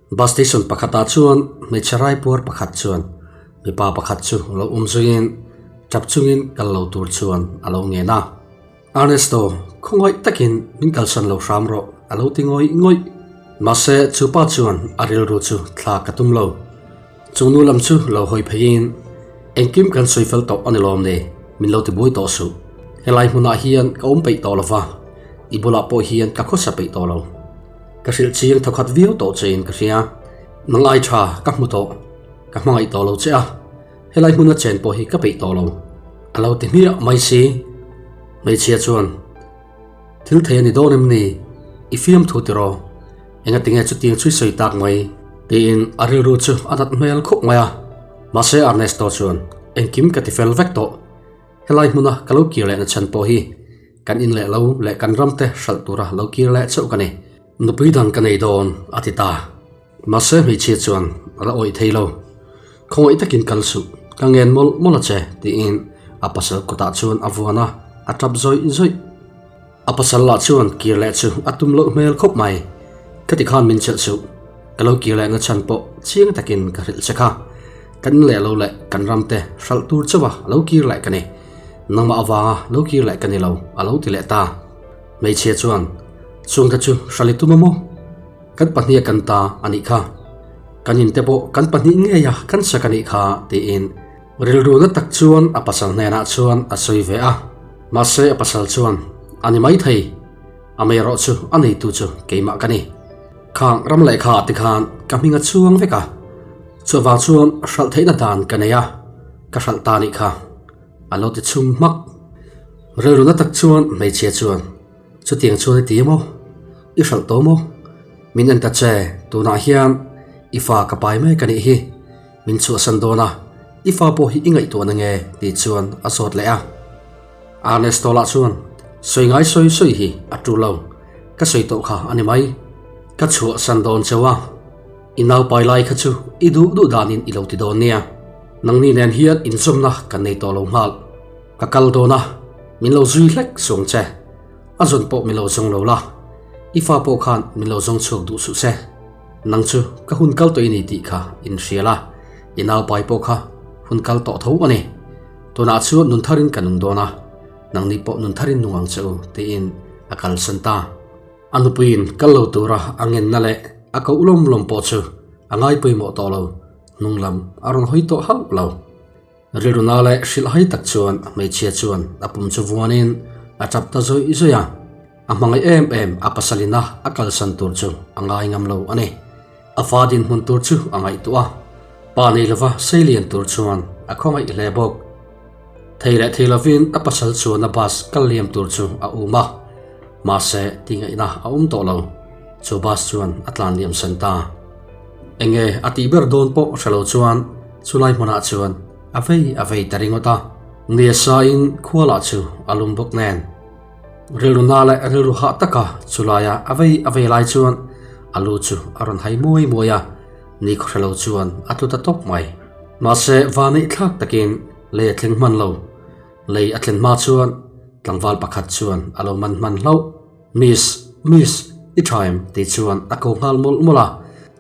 Bus station pakhatah chuan hmeichhe raipuar pakhat chuan mipa pakhat chu lo awm zuiin tap chungin kal lo tur chuan a lo ngen a. Ernesto, khawngaih takin min kalsan lo hram rawh a lo ti ngawih ngawih. Mahse chu pa chuan a rilru chu thla ka tum lo. Chung nu lam chu lo hawi pheiin engkim kan sawi fel tawh a ni lawm ni, min lo ti buai tawh suh. Helai hmunah hian ka awm peih tawh lo va, i bulah pawh hian ka khawsa peih tawh lo. Ka hrilh chiang thawkhat viau tawh chein ka hria. Nang ai tha ka hmu tawh, ka hmangaih tawh lo che a, helai hmuna chen pawh hi ka peih tawh lo, a lo ti hmiah mai si. Hmeichhia chuan, Thil thei a ni dawn em ni? I fiam thu tiraw? Engatinge chutiang chhui sawi tak mai? Tiin a rilru chu a nat hmel khawp mai a. Mahse Ernesto chuan, Engkim ka ti fel vek tawh. Helai hmuna ka lo kir lehna chhan pawh hi kan in leh lo leh kan ram te hralh tura lo kir leh chauh ka ni. Nupui dang ka nei dawn, a ti ta. Mahse hmeichhia chuan a la awih thei lo. Khawngaih takin kal suh, ka ngen mawlh mawlh a che, tiin a pasal kutah chuan a vuan a, a tap zawih zawih. A pasal lah chuan kir leh chu a tum loh hmel khawp mai. Ka ti khan min chelh suh, ka lo kir lehna chhan pawh chiang takin ka hrilh che kha. Kan in leh lo leh kan ram te hralh tur chauha lo kir leh ka ni. Nangmah avanga lo kir leh ka ni lo, a lo ti leh ta. Hmeichhia chuan, Chungte chu hralh i tum a maw? Kan pahniha kan ta a nih kha. Kan inte pawh kan pahnih ngei a kan sak a nih kha, tiin rilru na tak chuan a pasal hnenah chuan a sawi ve a. Mahse a pasal chuan, A ni maithei, a mei erawh chu a neitu chu keimah ka ni. Khang ram lehkha ah tikhan ka hming a chuang vek a, chuvang chuan hralh theihna dan ka nei a, ka hralh ta nih kha, a lo ti chhum hmak. Rilru na tak chuan hmeichhia chuan, Chutiang chuan i ti maw? I hralh tawh maw? Min en ta che, tunah hian i fa ka pai mek a nih hi, min chhuahsan dawn a, i fa pawh hi i ngaihtuah na nge? tih chuan a zawt leh a. Ernesto lah chuan, Sawi ngai sawi sawi hi a tu lo, ka sawi tawh kha a ni mai. Ka chhuahsan dawn cheu a, i nau pai lai kha chu i duh duh danin i lo ti dawn nia, nangni nen hian inzawmna kan nei tawh lo nghal. Ka kal dawn a, min lo zui hlek suang che. A zawn pawh min lo zawng lo la, i fa pawh khan min lo zawng chhuak duh suh se. Nang chu ka hun kal tawh i ni tih kha in hria la, i naupai pawh kha hun kal tawh tho a ni. Tunah chuan nun tharin ka nung dawn a, nangni pawh nun tharin nung ang che u, tiin a kalsan ta. A nupuiin kal lo tura a ngenna leh a koh lawm lawm pawh chu a ngai pawimawh tawh lo, hnung lam a rawn hawi tawh hauh lo. Rilru na leh hrilh hai tak chuan hmeichhia chuan a pum chu vuanin a tap ta zawih zawih a, a hmangaih em em a pasalina a kalsan tur chu a ngai ngam lo a ni. A fa dinhmun tur chu a ngaihtuah a, pa nei lova seilian tur chuan a khawngaih hle bawk. Thei leh thei lovin a pasal chuan a bus kal liam tur chu a um a, mahse tingaihna a awm tawh lo, chu bus chuan a tlan liam san ta. Enge a tih ber dawn pawh hre lo chuan chulai hmunah chuan a vei a vei ta ringawt a. Nia sain khua lah chu a lum bawk nen. Rilru na leh rilru hah taka chulaia a vei a vei lai chuan a lu chu a rawn hai muai muai a, ni khaw hre lo chuan a tlu ta tawp mai. Mahse vaneih thlak takin lei a thleng hman lo. Lei a thlen hma chuan tlangval pakhat chuan a lo man hman hlauh. Miss, Miss, i tha em? tih chuan a ko nghal mawlh mawlh a,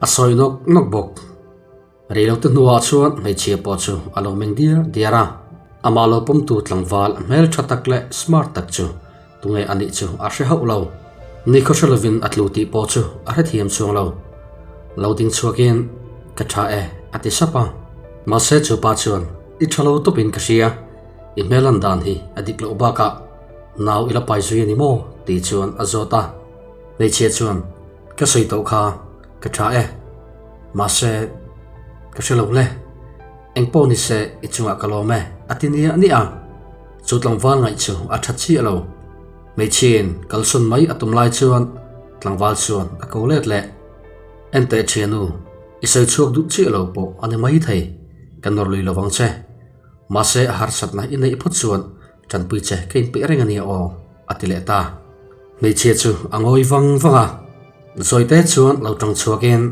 a sawi nawk nawk bawk. Reilote hnuah chuan hmeichhia pawh chu a lo meng diar diar a, amah lo pawmtu tlangval hmeltha tak leh smart tak chu tunge a nih chu a hre hauh lo. Ni khaw hre lovin a tlu tih pawh chu a hrethiam chuang lo. Lo ding chhuakin, Ka tha e, a ti sap a. Mahse chu pa chuan, I tha lo tawpin ka hria, i hmel an dan hi a dik loh bakah, Nau i la pai zui a ni maw? tih chuan a zawt a. Hmeichhia chuan, Ka sawi tawh kha, ka tha e. Mahse, ka hre lo le. Eng pawh ni se i chungah ka lawm e, a ti nia nia. Chu tlangval ngaih chu a tha chiah lo. Hmeichhiain kalsawn mai a tum lai chuan tlangval chuan a ko let leh. Enteh thianu, i sawi chhuak duh chiah lo pawh a ni maithei, ka nawr lui lovang che. Mahse, a harsatna i neih phawt chuan Tanpui che ka inpeih reng a nia aw, a ti leh ta. Hmeichhia chu a ngawi vang vang a, Zawite chuan lo tang chhuakin,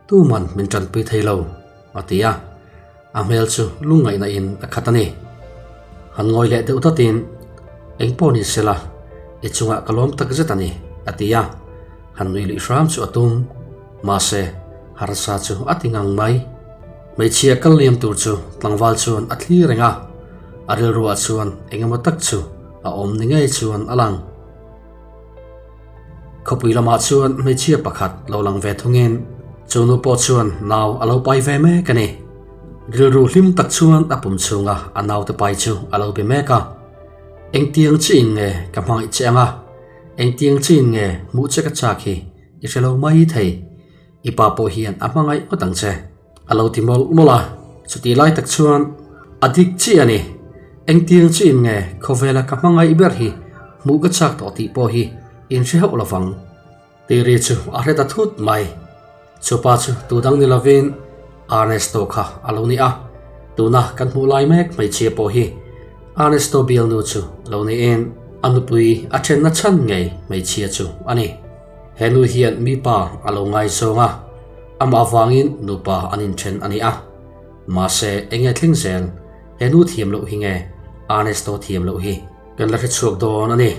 Tuman min tanpui thei lo, a ti a. A hmel chu lungngaihna in a khat a ni. Han ngawi leh deuh datin, Eng pawh ni sela, i chungah ka lawm tak zet a ni, a ti a. Han nui luih hram chu a tum. Mahse, Harsa chu a ti ngang mai. Hmeichhia kal liam tur chu tlangval chuan a thlir reng a, a rilruah chuan eng emaw tak chu a awm ni ngei chuan a lang. Khawpui lamah chuan hmeichhia pakhat lo lang ve thungin chu nu pawh chuan nau a lo pai ve mek a ni. Rilru hlim tak chuan a pum chhunga a naute pai chu a lo be mek a, Engtiang chiin nge ka hmangaih che anga, engtiang chiin nge hmuh che ka chak hi i hre lo mai thei. I pa pawh hian a hmangaih ngawt ang che. A lo ti mawlh mawlh a, chutih lai tak chuan a dik chiah a ni. Engtiang chiin nge khawvela ka hmangaih ber hi hmuh ka chak tawh tih pawh hi in hre hauh lovang. Tih ri chu a hre ta thut mai. Chupa chu tu dang ni lovin Ernesto kha a lo ni a, tuna kan hmuh lai mek hmeichhia pawh hi Ernesto bialnu chu lo niin a nupui a thenna chhan ngei hmeichhia chu a ni. He nu hian mipa a lo ngaizawng a, amah avangin nupa an inthen a ni a. Mahse, enge thleng zel, he nu thiam loh hi nge Ernesto thiam loh hi kan la hre chhuak dawn a ni.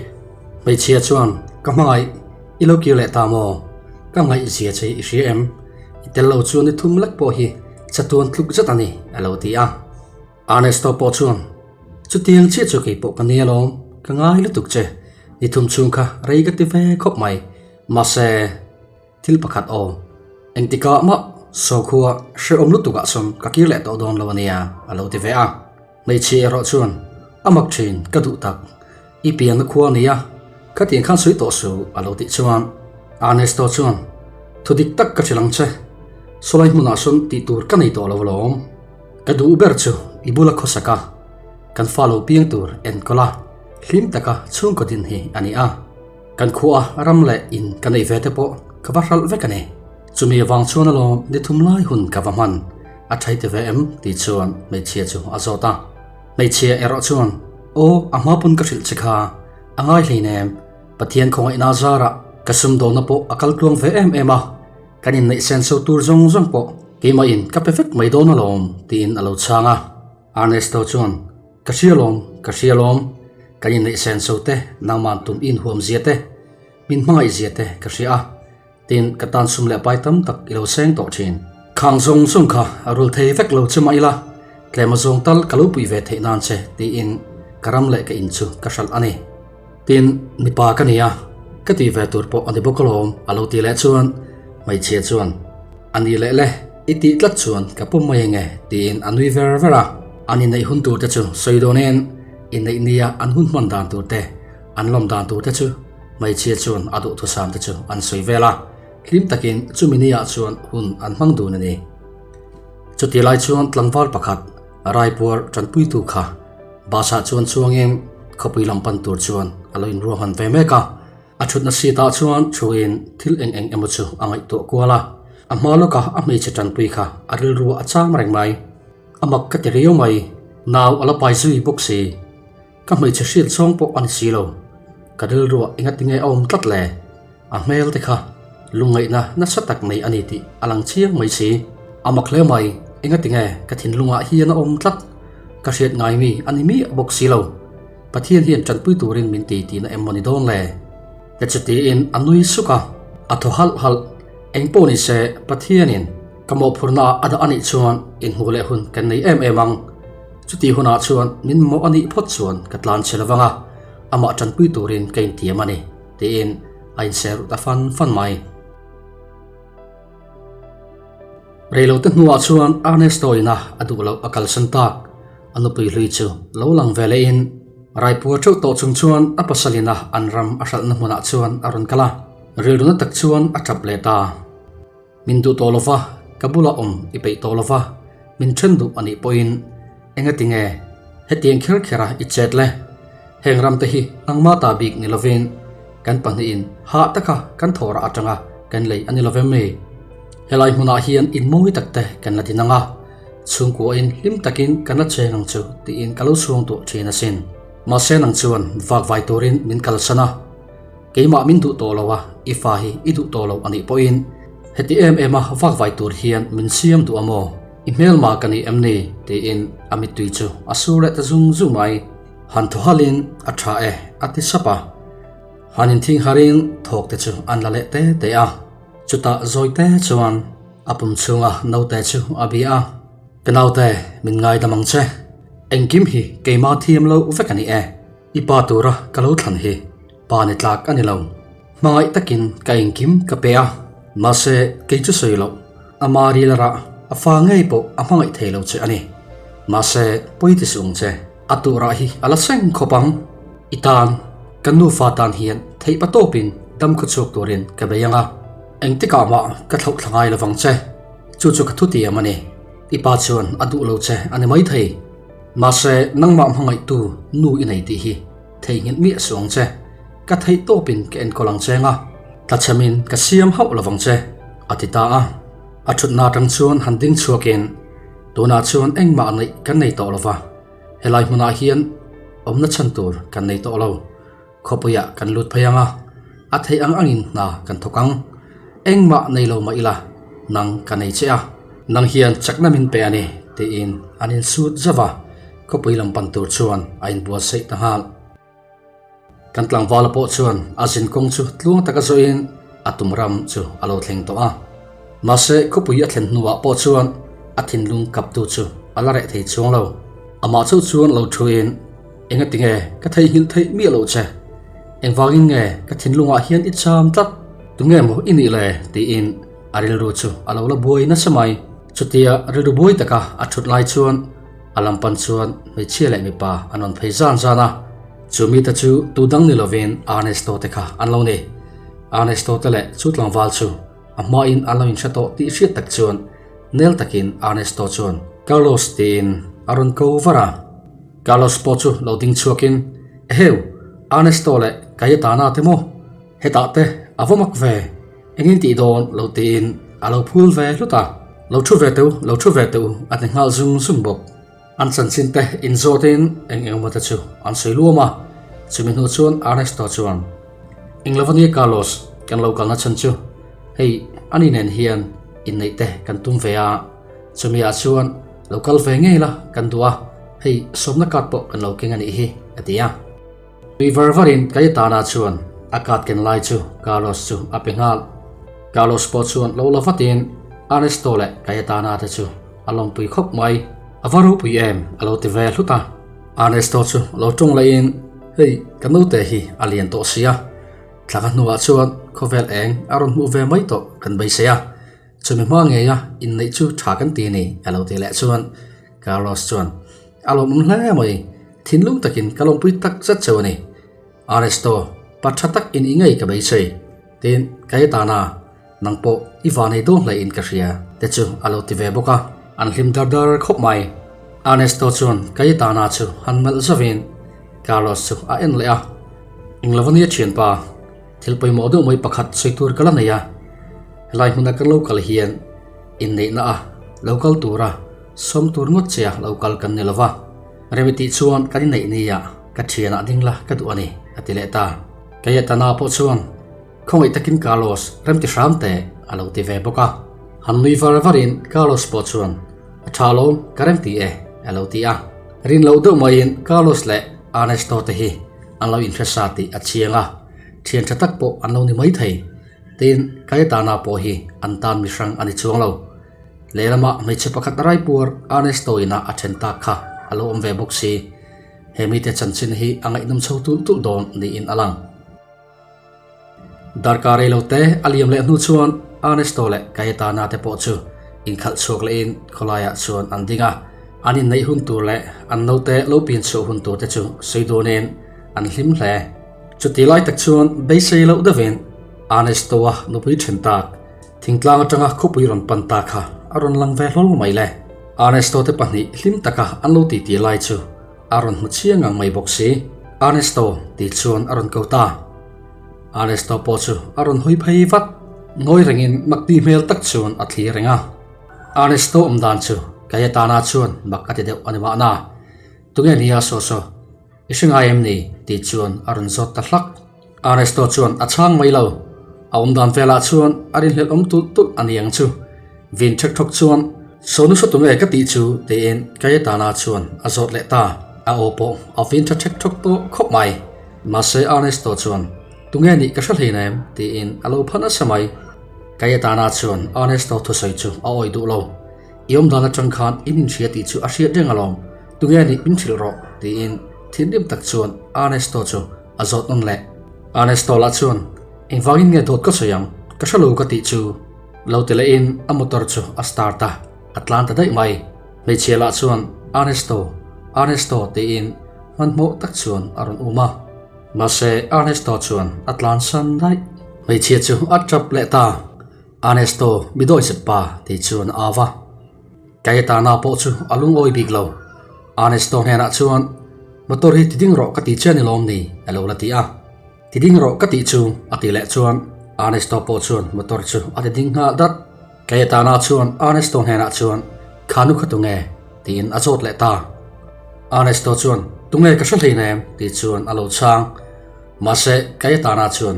Hmeichhia chuan, Ka hmangaih, i lo kir leh ta maw? Ka ngaihzia che i hria em? I tel lo chuan ni thum lek pawh hi chatuan tluk zet a ni, a lo ti a. Ernesto pawh chuan, Chutiang chiah chu kei pawh ka ni alawm, ka ngai lutuk che, ni thum chhung kha rei ka ti ve khawp mai. Mahse, thil pakhat aw, engtikah mah Sawkhua hrehawm lutukah sawn ka kir leh tawh dawn lo ania, a lo ti ve a. Hmeichhia erawh chuan, A mak thin, ka duh tak, i pianna khua ania, khatiang khan sawi tawh suh, a lo tih chuan Ernesto chuan, Thu dik tak ka hrilh ang che, sawlai hmunah sawn tih tur ka nei tawh lo alawm. Ka duh ber chu i bula khawsak a, kan fa lo piang tur enkawl a, hlim taka chhungkaw din hi a ni a. Kan khua ram leh in ka neih ve te pawh ka va hralh vek a ni. Chumi avang chuan alawm ni thum lai hun ka va hman a thai ti ve em tih chuan hmeichhia chu a zawt a. Hmeichhia erawh chuan, Aw, a hma pawn ka hrilh che kha, a ngai hleinem, Pathian khawngaihna zarah ka sumdawnna pawh a kal tluang ve em em a, Kan inneih senso tur zawng zawng pawh keimahin ka pe vek mai dawn alawm, tiin a lo chhang a. Ernesto chuan, Ka hria alawm, ka hria alawm. Kan inneih senso te, nangman tum i inhuam zia te, min hmangaih zia te ka hria a, tin ka tan sum leh pai tam tak i lo seng tawh thin. Khang zawng zawng kha a rul thei vek lo che mah ila, tlema zawng tal ka lo pui ve theih nan che, tiin ka ram leh ka in chu ka hralh a ni. Tin, mipa ka ni a, ka tih ve tur pawh a ni bawk alawm, a lo tih leh chuan hmeichhia chuan, A ni leh le, i tih tlat chuan ka pawm mai ange, tiin a nui ver ver a. An inneih hun tur te chu sawi dawnin inneih nia an hun hman dan tur te, an lawm dan tur te chu hmeichhia chuan a duhthusam te chu an sawi vel a, hlim takin chumi niah chuan hun an hmang dun a ni. Chutih lai chuan tlangval pakhat Raipuar tanpuitu kha bus-ah chuan chuangin khawpui lam pan tur chuan a lo inruahman ve mek a. A thutna seat-ah chuan thuin thil eng eng emaw chu a ngaihtuah kual a. A hma lawka a hmeichhe tanpui kha a rilru a chang reng mai. A mak ka ti riau mai, nau a la pai zui bawk si. Ka hmeichhe hriat zawng pawh a ni si lo. Ka rilruah engati nge a awm tlat le? A hmel te kha lungngaihna nasa tak nei a ni tih a lang chiang mai si. A mak hle mai, engati nge ka thinlungah hian a awm tlat? Ka hriat ngai mi a ni miah bawk si lo. Pathian hian tanpui turin min ti tihna em maw ni dawn le? Te chu tiin a nui suk a, a thaw halh halh. Eng pawh ni se, Pathianin ka mawhphurhna a dah a nih chuan inhmuh leh hun kan nei em em ang. Chutih hunah chuan min mawh a nih phawt chuan ka tlan chhe lovang a, amah tanpui turin ka intiam a ni, tiin a inser rut a fan fan mai. Reilote hnuah chuan Ernesto ina a duh loh a kalsan tak. A nupui hlui chu lo lang ve lehin Raipur theuh tawh chung chuan a pasal ina an ram a hralhna hmunah chuan a rawn kal a, rilruna tak chuan a tap leh ta. Min duh tawh lova, ka bulah awm i peih tawh lova, min then duh a nih pawhin engati nge hetiang kher kher a i chet le? Heng ram te hi nangmah ta bik ni lovin kan pahnihin hah taka kan thawhrah atanga kan lei a ni lovem mi? Helai hmunah hian in mawi tak te kan la din ang a, chhungkuain hlim takin kan la cheng ang chu tiin ka lo chhuang duah thin asin. Mahse nang chuan vakvai turin min kalsan a. Keimah min duh tawh lo a, i fa hi i duh tawh lo a nih pawhin heti em em a vakvai tur hian min siam duh a maw? I hmelma ka ni em ni? tiin a mittui chu a sur leh ta zung zung mai. Han thaw halin a tha e a ti sap a. Han inthing harin thawk te chu an la leh te te a. Chutah zawi te chuan. A pum chhunga naute chu a bia a, Ka naute, min ngaidam ang che. Engkim hi keimah thiam lo vek a ni e. I pa tura ka lo thlan hi pa ni tlak a ni lo. Hmangaih takin ka engkim ka pe a, mahse kei chu sawi loh, ama ril rah a fa ngei pawh a hmangaih thei lo che a ni. Mahse pawi ti suh ang che, a tuhrah hi a la seng khawp ang. I tan, kan nufa tan hian theih pa tawpin dam khawchhuak turin ka bei ang a, engtikah mah ka thlauh thla ngai lovang che. Chu chu ka thutiam a ni. I pa chuan a duh lo che a ni maithei. Mahse nangmah hmangaihtu nu i nei tih hi theihnghilh miah suh ang che. Ka theih tawpin ka enkawl ang che nga, tlachhemin ka siam hauh lovang che, a ti ta a. A thutna atang chuan han ding chhuakin, Tunah chuan engmah neih kan nei tawh lova, helai hmunah hian awmna chhan tur kan nei tawh lo. Khawpuiah kan lut phei ang a, a theih ang angin hna kan thawk ang. Engmah nei lo mah ila, nang ka nei che a, nang hian chakna min pe a ni, tiin an insut zauh a, khawpui lam pan tur chuan a inbuatsaih ta nghal. Kan tlangvala pawh chuan a zin kawng chu tluang taka zawhin a tum ram chu a lo thleng tawh a. Mahse khawpui a thlen hnuah pawh chuan a thinlung kaptu chu a la reh thei chuang lo. Amah chauh chuan lo thuin, Engati nge ka theihnghilh theih miah loh che? Engvangin nge ka thinlungah hian i cham tlat? Tunge maw i nih le? tiin a rilru chu a lo la buai nasa mai. Chutia rilru buai taka a thut lai chuan a lam pan chuan hmeichhia leh mipa an rawn phei zan zan a. Chu mite chu tu dang ni lovin Ernesto te kha an lo ni. Ernesto te leh chu tlangval chu a hmain an lo inhre tawh tih hriat tak chuan nel takin Ernesto chuan Carlos tiin a rawn ko var a. Carlos pawh chu lo ding chhuakin, Eheu, Ernesto leh Cayetana te maw? Hetah te a va mak ve, engin tih dawn lo tiin a lo phul ve hlut a. Lo thu ve teu, lo thu ve teu a ti nghal zung zung bawk. An chanchin te inzawtin eng eng emaw te chu an sawi luam a, chumi hnu chuan Ernesto chuan, Englovania Carlos, kan lo kalna chhan chu hei ani nen hian inneih te kan tum ve a, chumi ah chuan lo kal ve ngei la kan duh a, hei sawmna card pawh kan lo keng a nih hi, a ti a. Tui var varin Cayetana chuan a card ken lai chu Carlos chu a pe nghal. Carlos pawh chuan lo la vatin Ernesto leh Cayetana te chu a lawmpui khawp mai. A va ropui em? a lo ti ve hlut a. Ernesto chu lo tawng laiin, Hei, ka naute hi a lian tawh sia. Thla ka hnuah chuan khawvel eng a rawn hmuh ve mai tawh kan beisei a. Chumi hma ngeia inneih chu tha kan ti ni, a lo ti leh chuan Carlos chuan, A lawmawm hle mai, thinlung takin ka lawmpui tak zet cheu a ni. Ernesto, pa tha tak in i ngei ka beisei. Tin, Cayetana, nang pawh i vanei dawn hle in ka hria, te chu a lo ti ve bawk a. An hlim dar dar khawp mai. Ernesto chuan Cayetana chu han melh zauvin Carlos chu a en leh a, Englovania thianpa, Thil pawimawh deuh mai pakhat sawi tur ka la nei a, helai hmuna kan lo kal hian inneihna a lo kal tura sawm tur ngawt che a lo kal kan ni lova, remi tih chuan kan inneih nia ka thianah ding la ka duh a ni a ti leh ta. Cayetana pawh chuan khawngaih takin Carlos rem ti hram teh a lo ti ve bawk a, han nui var varin Carlos pawh chuan a tha lawm ka rem ti e a lo ti a, rin loh deuh maiin Carlos leh Ernesto te hi an lo inhre sa tih a chiang a, thian tha tak pawh an lo ni mai thei. Tin, Cayetana pawh hi an tan mi hrang a ni chuang lo. Lehlamah hmeichhe pakhat raipuar Ernesto ina a then tak kha a lo awm ve bawk si. He mite chanchin hi a ngaihnawm chho tulh tulh dawn niin a lang. Darkar rei lo te a liam leh hnu chuan Ernesto leh Cayetana te pawh chu inkhalh chhuak lehin khawlaiah chuan an ding a. An inneih hun tur leh an naute lo pian chhuah hun tur te chu sawi dawnin an hlim hle. Chuti lai tak chuan beisei loh deuhin Ernesto-a nupui then tak, thingtlang atanga khawpui rawn pan ta kha a rawn lang ve hlawl mai le. Ernesto te pahnih hlim taka an lo titi lai chu a rawn hmu chiang ang mai bawk si. Ernesto tih chuan a rawn ko ta. Ernesto pawh chu a rawn hawi phei vat. Ngawi rengin makti hmel tak chuan a thlir reng a. Ernesto awm dan chu Cayetana chuan mak a ti deuh a ni mahna. Tunge nia saw saw, i hre ngai em ni? tih chuan a rawn zawt ta hlak. Ernesto chuan a chhang mai lo. A awm dan velah chuan a rinhlelh awm tulh tulh a ni ang chu. Vin ṭhek ṭhawk chuan, Sawnu saw tunge ka tih chu? tiin Cayetana chuan a zawt leh ta. A aw pawh a vin ṭha ṭhek ṭhawk tawh khawp mai. Mahse Ernesto chuan, Tunge nih ka hre hleinem? tiin a lo pha nasa mai. Cayetana chuan Ernesto thusawi chu a awih duh lo. I awmdan atang khan in inhria tih chu a hriat reng alawm, tunge nih min hrilh rawh, tiin thinrim tak chuan Ernesto chu a zawt nawn leh. Ernesto lah chuan, Engvangin nge dawt ka sawi ang, ka hre lo ka tih chu lo ti lehin a motor chu a start a, a tlan ta daih mai. Hmeichhia lah chuan, Ernesto, Ernesto tiin hmanhmawh tak chuan a rawn um a. Mahse Ernesto chuan a tlan san daih. Hmeichhia chu a tap leh ta. Ernesto, mi dawihzep pa, tih chuan a au a. Cayetana pawh chu a lungawi bik lo. Ernesto hnenah chuan, Motor hi ti ding rawh ka ti che a ni lawm ni? a lo la ti a. Ti ding rawh ka tih chu, a ti leh chuan Ernesto pawh chuan motor chu a ti ding nghal dat. Cayetana chuan Ernesto hnenah chuan, Kha nu kha tunge? tiin a zawt leh ta. Ernesto chuan, Tunge ka hre hleinem? tih chuan a lo chhang. Mahse, Cayetana chuan,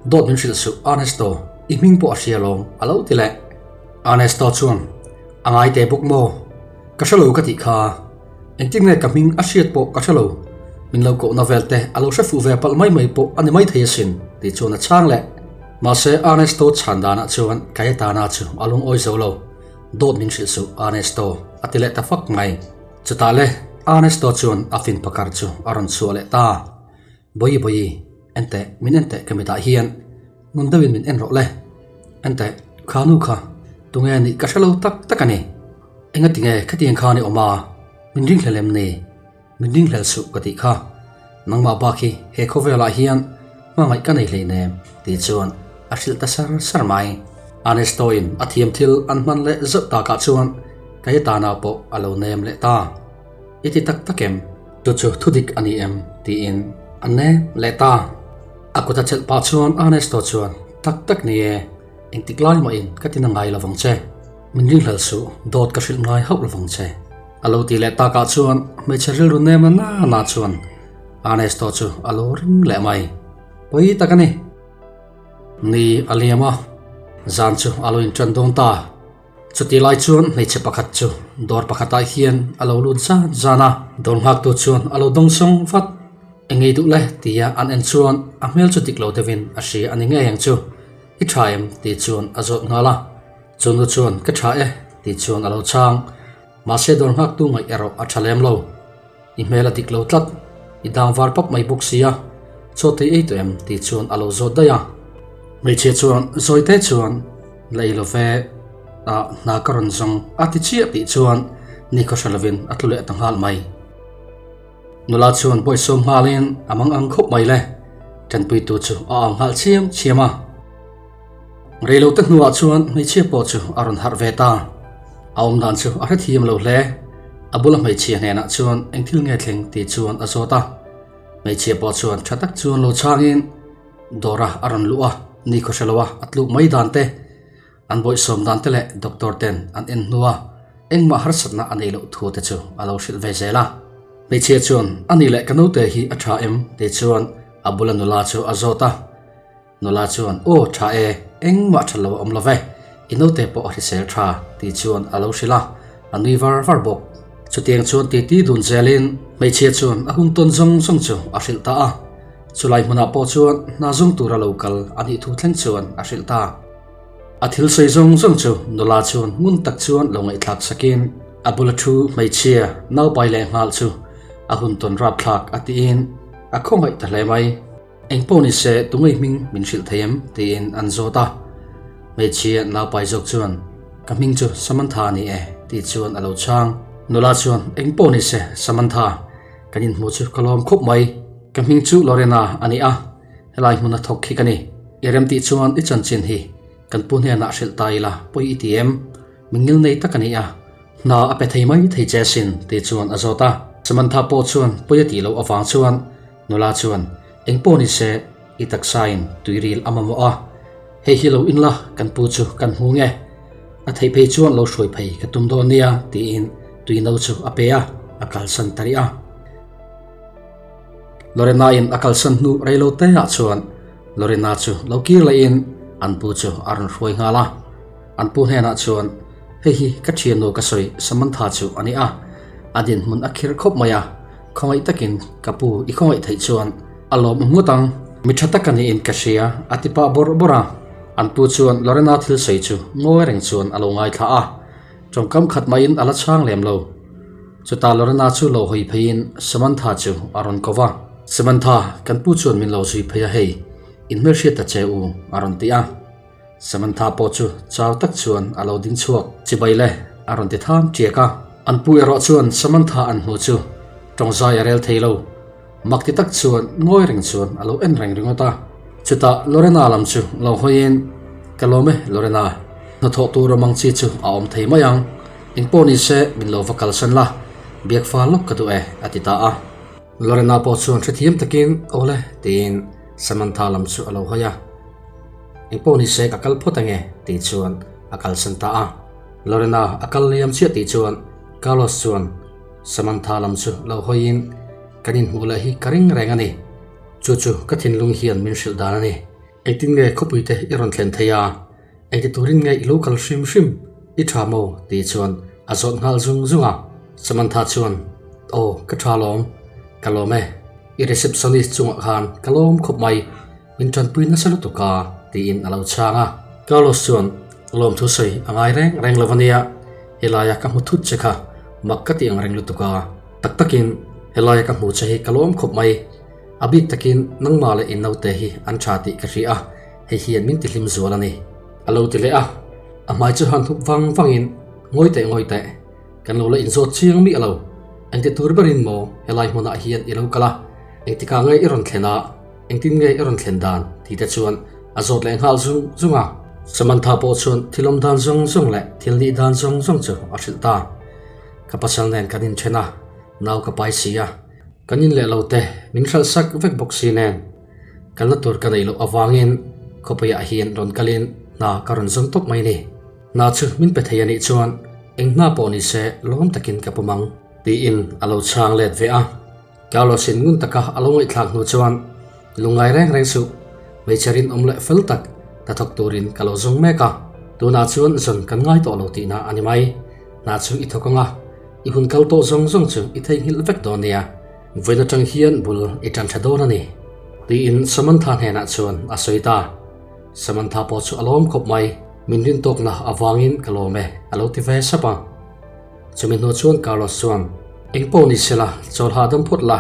Dawt min hrilh suh, Ernesto, i hming pawh a hria lawm, a lo ti leh. Ernesto chuan, A ngai teh bawk maw? Ka hre lo ka tih kha. Engtin nge ka hming a hriat pawh ka hre lo. Min lo kohna vel te a lo hre fuh ve palh mai mai pawh a ni mai thei asin, tih chuan a chhang leh. Mahse, Ernesto chhan danah chuan Cayetana chu a lungawi zo lo. Dawt min hrilh suh, Ernesto, a ti leh ta fak mai. Chutah le, Ernesto chuan a fin pakar chu a rawn chhuah leh ta. Bawi bawi, enteh, min enteh ka mitah hian ngun deuhin min en rawh le. Enteh, kha nu kha, tunge nih ka hre lo tak tak a ni. Engatinge khatiang khan i awm a, min ringhlel em ni? Min ringhlel suh ka tih kha. Nangmah bak hi he khawvelah hian hmangaih ka nei hleinem tih chuan a hrilh ta sar sar mai. Ernesto-in a thiam thil an hman leh zauh takah chuan Cayetana pawh a lo nem leh ta. I ti tak tak em? Chu chu thudik a ni em? tiin a nem leh ta. A kut a chelh pah chuan Ernesto chuan, Tak tak ni e, engtik lai mahin ka ti na ngai lovang che. Min ringhlel suh, dawt ka hrilh ngai hauh lovang che. A lo ti leh takah chuan hmeichhe rilru nem na na chuan Ernesto chu a lo ring leh mai. Pawi tak a ni. Ni a liam a, zan chu a lo inṭan dawn ta. Chutih lai chuan hmeichhe pakhat chu dawr pakhatah hian a lo lut zan zan a, dawr nghaktu chuan a lo dawng sawng vat. Engei duh le tia an en chuan a hmel chu dik lo deuhin a hria a ni ngei ang chu. I tha em? tih chuan a zawt nghal a. Chu nu chuan ka tha e tih chuan a lo chhang. Mahse dawr nghaktu ngaih erawh a tha lem lo. I hmel a dik lo tlat, i dang var pap mai bawk sia, chaw tei ei tawh em? tih chuan a lo zawt daih a. Hmeichhia chuan zawi te chuan la ei lo ve, ah hna ka rawn zawng a ti chiah tih chuan nikhaw hre lovin a tlu leh ta nghal mai. Nula chuan bawisawm nghalin a mang ang khawp mai le, tanpuitu chu a ang nghal chiam chiam a. Reilote hnuah chuan hmeichhia pawh chu a rawn harh ve ta. A awm dan chu a hrethiam lo hle. A bula hmeichhia hnenah chuan eng thil nge thleng tih chuan a zawt a. Hmeichhia pawh chuan tha tak chuan lo chhangin dawra a rawn luh a, ni khaw hre loa a tluk mai dan te, an bawihsawm dan te leh doctor ten an en hnua engmah harsatna a neih loh thu te chu a lo hrilh ve zel a. Hmeichhia chuan, A nih leh ka naute hi a tha em? tih chuan a bula nula chu a zawt a. Nula chuan, Aw, tha e, engmah tha lo a awm lo ve, i naute pawh a hrisel tha, tih chuan a lo hrilh a, a nui var var bawk. Chutiang chuan titi dun zelin hmeichhia chuan a hun tawn zawng zawng chu a hrilh ta a, chulai hmunah pawh chuan hna zawng tura lo kal a nih thu thleng chuan a hrilh ta. A thil sawi zawng zawng chu nula chuan ngun tak chuan lo ngaihthlak sakin a bula thu hmeichhia naupai leh nghal chu a hun tawn rapthlak a tiin a khawngaih ta hle mai. Eng pawh ni se tungei hming min hrilh thei em? tiin an zawt a. Hmeichhia naupai zawk chuan, Ka hming chu Samantha a ni e, tih chuan a lo chhang. Nula chuan, Eng pawh ni se Samantha, kan inhmuh chu ka lawm khawp mai. Ka hming chu Lorena a ni a, helai hmuna thawk hi ka ni. I rem tih chuan i chanchin hi kan pu hnenah hrilh ta ila pawi i ti em? Mi ngil nei tak a ni a, hna a pe thei mai thei che asin, tih chuan a zawt a. Samantha pawh chuan pawi a tih loh avang chuan Nula chuan, Eng pawh ni se, i taksain tuiril a mamawh a, hei hi lo in la, kan pu chu kan hmu nge. A theih phei chuan lo hruai phei ka tum dawn nia, tiin tui no chu a pe a, a kalsan ta rih a. Lorena-in a kalsan hnu rei lo te ah chuan Lorena chu lo kir lehin an pu chu a rawn hruai nghal a. An pu hnenah chuan, Hei hi ka thiannu ka sawi Samantha chu a ni a, a dinhmun a khirh khawp mai a, Khawngaih takin ka pu i khawngaih theih chuan a lawm ngawt ang. Mi tha tak a niin ka hria, a ti pah bawrh bawrh a. An pu chuan Lorena thil sawi chu ngawi reng chuan a lo ngaithla a, tawngkam khat mahin a la chhang lem lo. Chutah Lorena chu lo hawi pheiin Samantha chu a rawn ko va. Samantha, kan pu chuan min lo zui phei a hei, in hmelhriat ta che u, a rawn ti a. Samantha pawh chu chau tak chuan a lo ding chhuak chibai le, a rawn ti tham tiak a. An pu erawh chuan Samantha an hmu chu tawngzai a rel thei lo. Mak ti tak chuan ngawi reng chuan a lo en reng ringawt a. Chutah Lorena lam chu lo hawiin, Ka lawm e Lorena, hnathawh tur awm ang chi chu a awm thei mai ang. Engpawh ni se min lo va kalsan la, biak fa lawk ka duh e, a ti ta a. Lorena pawh chuan hrethiam takin, Awle, tiin Samantha lam chu a lo hawi a. Engpawh ni se ka kal phawt ange tih chuan a kalsan ta a. Lorena a kal liam chiah tih chuan Carlos chuan Samantha lam chu lo hawiin kan inhmuh leh hi ka ring reng a ni. Chu chu ka thinlung hian min hrilh dan a ni. Engtin nge khawpui te i rawn thlen thei a? Engti turin nge i lo kal hrim hrim? I tha maw? tih chuan a zawt nghal zung zung a. Samantha chuan, Aw, ka tha lawm. Ka lawm e. I receptionist chungah khan ka lawm khawp mai. Min tanpui nasa lutuk a, tiin a lo chhang a. Carlos chuan, Lawmthu sawi a ngai reng reng lo ania, helaia ka hmu thut che kha mak ka ti ang reng lutuk a. Tak takin helaia ka hmu che hi ka lawm khawp mai. A bik takin nangmah leh i naute hi an tha tih ka hria a, hei hian min tihlim zual a ni. A lo ti leh a, a hmai chu han hup vang vangin, Ngawi teh ngawi teh, kan lo la inzawt chiang miah lo. Engti tur berin maw helai hmunah hian i lo kal a, engtikah nge i rawn thlen a? Engtin nge i rawn thlen dan? Tih te chuan a zawt leh nghal zung zung a. Samantha pawh chuan thil awm dan zawng zawng leh thil nih dan zawng zawng chu a hrilh ta. Ka pasal nen kan inthen a, nau ka pai si a, kan in leh lo te min hralh sak vek bawk si nen. Kalna tur ka neih loh avangin khawpuiah hian rawn kalin hna ka rawn zawng tawp mai ni. Hna chu min pe thei a nih chuan eng hna pawh ni se lawm takin ka pawm ang. Tiin a lo chhang let ve a. Carlos-in ngun taka a lo ngaihthlak hnu chuan, Lungngai reng reng suh, hmeichhe rinawm leh fel tak hnathawk turin ka lo zawng mek a, tunah chuan zawn kan ngai tawh lo tihna a ni mai. Hna chu i thawk ang a, i hun kal tawh zawng zawng chu i theihnghilh vek dawn nia. Vawiin atang hian bul i tan tha dawn a ni, tiin Samantha hnenah chuan a sawi ta. Samantha pawh chu a lawm khawp mai, Min rin tawkna avangin ka lawm e, a lo ti ve sap a. Chumi hnu chuan Carlos chuan, Eng pawh ni sela, chawl hahdam phawt la,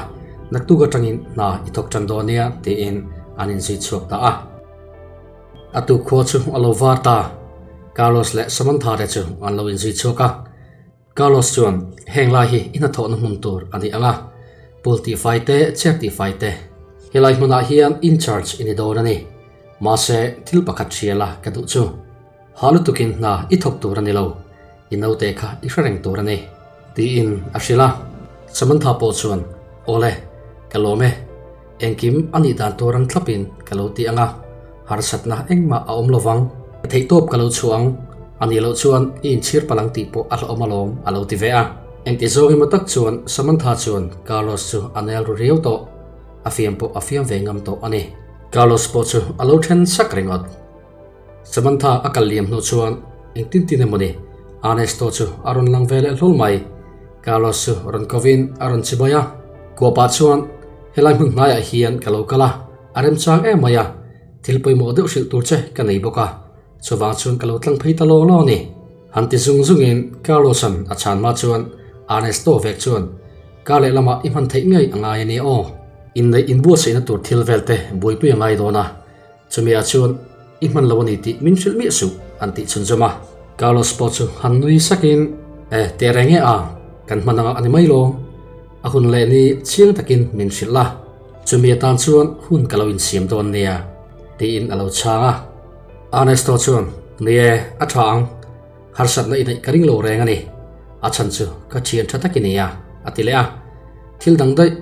naktuk atangin hna i thawk tan dawn nia, tiin an inzui chhuak ta a. A tuk khua chu a lo var ta. Carlos leh Samantha te chu an lo inzui chhuak a. Carlos chuan, Heng lai hi i hnathawhna hmun tur a ni ang a, pool tihfai te, chair tihfai te. Helai hmunah hian in charge i ni dawn a ni. Mahse, thil pakhat hria la ka duh chu. Hah lutukin hna i thawk tur a ni lo, i naute kha i hre reng tur a ni, tiin a hrilh a. Samantha pawh chuan, Awle, ka lawm e, engkim a nih dan tur ang thlapin ka lo ti ang a, harsatna engmah a awm lo vang, ka theihtawp ka lo chhuah ang, a nih loh chuan i inchhir palh ang tih pawh a hlauhawm alawm, a lo ti ve a. Engti zawng emaw tak chuan Samantha chuan Carlos chu a nel ru riau tawh, a fiam pawh a fiam ve ngam tawh a ni. Carlos pawh chu a lo then sak ringawt. Samantha a kal liam hnu chuan engtin tin emaw ni Ernesto chu a rawn lang ve leh hlawl mai. Carlos chu rawn kovin a rawn chi mai a. Kuapah chuan helai hmun hnaiah hian ka lo kal a, a remchang em mai a, thil pawimawh deuh hrilh tur che ka nei bawk a, chuvang chuan ka lo tlang phei ta law law a ni. Han ti zung zungin Carlos-a'n a chhan hma chuan Ernesto vek chuan Kar leh lamah i hman theih ngei a ngai a nia aw. Inneih inbuatsaihna tur thil vel te buaipui a ngai dawn a. Chumi-ah chuan i hman lo a ni tih min hrilh miah suh, an tih chhunzawm a. Carlos pawh chu han nui sakin, E, teh reng e a, kan hman anga a ni mai lo. A hun leh ni chiang takin min hrilh la, chumi atan chuan hun ka lo insiam dawn nia, tiin a lo chhang a. Ernesto chuan, Ni e, a tha ang. Harsatna i neih ka ring lo reng a ni. A chhan chu ka thian tha tak i ni a, a ti leh a. Thil dang daih,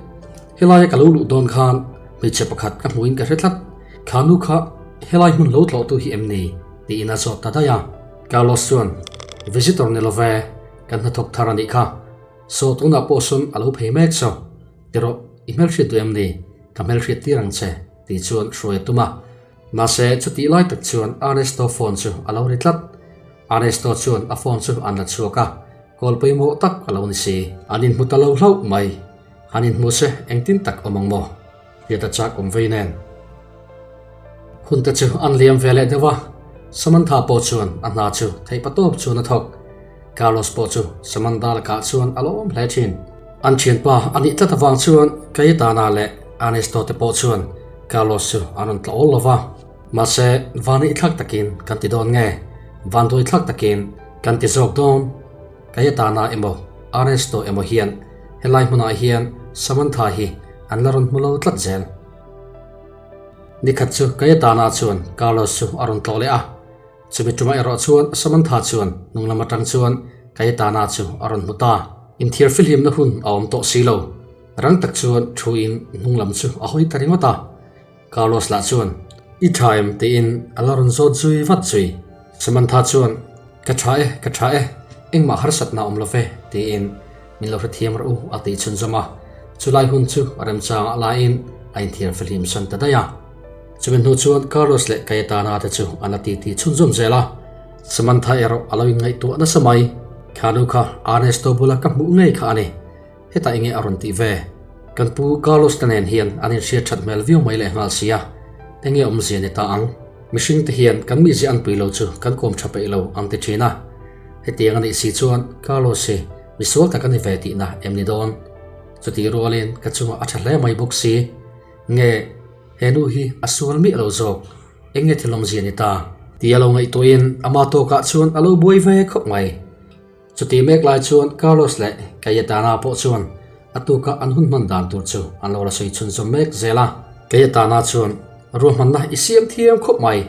helaia ka lo luh dawn khan hmeichhe pakhat ka hmuhin ka hre tlat. Kha nu kha helai hmun lo tlawhtu hi em ni? tiin a zawt ta daih a. Carlos chuan, Visitor ni lo ve, kan hnathawk thar a nih kha. Saw tunah pawh sawn a lo phei mek saw. Tirawh, i hmelhriat duh em ni? Ka hmelhriat tir ang che, tih chuan hruai a tum a. Mahse, chutih lai tak chuan Ernesto phone chu a lo ri tlat. Ernesto chuan a phone chu an la chhuak a, call pawimawh tak a lo ni si. An inhmu ta lo hlauh mai. Han inhmu se engtin tak awm ang maw? Hriat a chak awm vei nen. Hun te chu an liam ve leh deuh a. Samantha pawh chuan a hna chu theihpatawp chuan a thawk. Carlos pawh chu Samantha lakah chuan a lo awm hle thin. An thianpa a nih tlat avang chuan Cayetana leh Ernesto te pawh chuan Carlos chu an rawn tla awl lo va. Mahse, vanneih thlak takin kan ti dawn nge? Vanduai thlak takin kan ti zawk dawn? Cayetana emaw Ernesto emaw hian helai hmunah hian Samantha hi an la rawn hmu lo tlat zel. Nikhat chu Cayetana chuan Carlos chu a rawn tlawh leh a. Chumi tumah erawh chuan Samantha chuan hnung lam atang chuan Cayetana chu a rawn hmu ta. Inthiar fihlimna hun a awm tawh si lo. Rang tak chuan thu in hnung lam chu a hawi ta ringawt a. Carlos lah chuan, I tha em? tiin a la rawn zawt zui vat zui. Samantha chuan, Ka tha e, ka tha e, engmah harsatna awm lo ve, tiin min lo hrethiam rawh u a tih chhunzawm a. Chulai hun chu remchangah laiin a inthiar fihlim san ta daih a. Chumi hnu chuan Carlos leh Cayetana te chu an la titi chhunzawm zel a, Samantha erawh a lo inngaihtuah nasa mai. Kha nu kha Ernesto bula ka hmuh ngei kha a ni. Hetah enge a rawn tih ve? Kan pu Carlos te nen hian an inhriat that hmel viau mai leh nghal sia, enge awmzia ni ta ang? Mihring te hian kan mizia an pui lo chu kan kawm tha peih lo ang ti thin a. Hetiang a nih si chuan Carlos hi misual tak a ni ve tihna em ni dawn? Chutih rualin ka chungah a tha hle mai bawk si. Nge, he nu hi a sual miah lo zawk, eng nge thil awmzia ni ta? Ti a lo ngaihtuahin ama tawkah chuan a lo buai ve khawp mai. Chutih mek lai chuan Carlos leh Cayetana pawh chuan a tuka an hun hman dan tur chu an lo la sawi chhunzawm mek zel a. Cayetana chuan ruahmanna i siam thiam khawp mai,